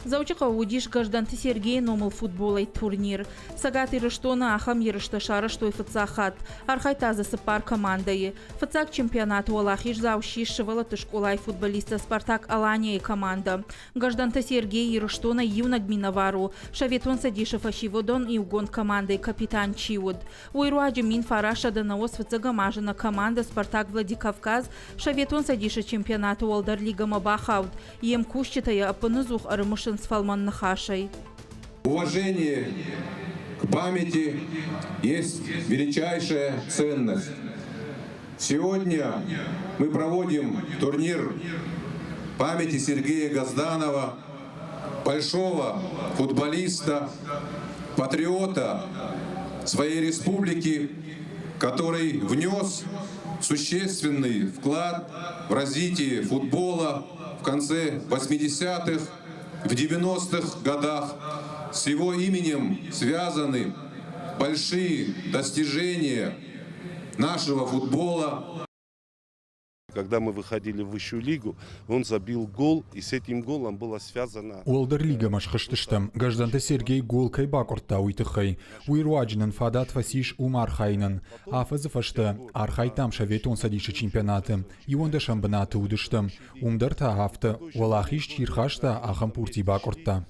Дзӕуджыхъӕуы уыдис Гӕздӕнты Сергейы номыл футболӕй турнир. Цӕгат Ирыстоны ахӕм ерыстӕ сарӕзтой фыццаг хатт. Архайдта дзы цыппар командӕйы. Фыццаг чемпионаты уӕлахиздзау ссис сывӕллӕтты скъолайы футболисттӕ «Спартак-Алания-йы командӕ. Гӕздӕнты Сергей Ирыстонӕй иунӕг минӕвар у, Советон Цӕдисы фӕсивӕдон иугонд командӕйы капитан чи уыд. Уый руаджы 1990 фыццӕгӕм азы нӕ командӕ «Спартак-Владикавказ» Советон Цӕдисы чемпионаты уӕлдӕр лигӕмӕ бахауд. Йе мкусджытӕ йӕ ӕппынӕдзух ӕрымысынц фӕлмӕн ныхасӕй. Уважение к памяти есть величайшая ценность. Сегодня мы проводим турнир памяти Сергея Газданова, большого футболиста, патриота своей республики, который внес существенный вклад в развитие футбола в конце 80-х, в 90-х годах. С его именем связаны большие достижения нашего футбола. Когда мы выходили в высшую лигу, он забил гол, и с этим голом было связано... Уӕлдӕр лигӕмӕ схызтыстӕм, Гӕздӕнты Сергей гол кӕй бакъуырдта, уый тыххӕй. Уый руаджы нын фадат фӕцис уым архайынӕн. Афӕдзы фӕстӕ архайдтам Советон Цӕдисы чемпионаты. Иуӕндӕсӕм бынаты уыдыстӕм. Уым дӕр та афтӕ, уӕлахиз чи рхаста, ахӕм пурти бакъуырдта.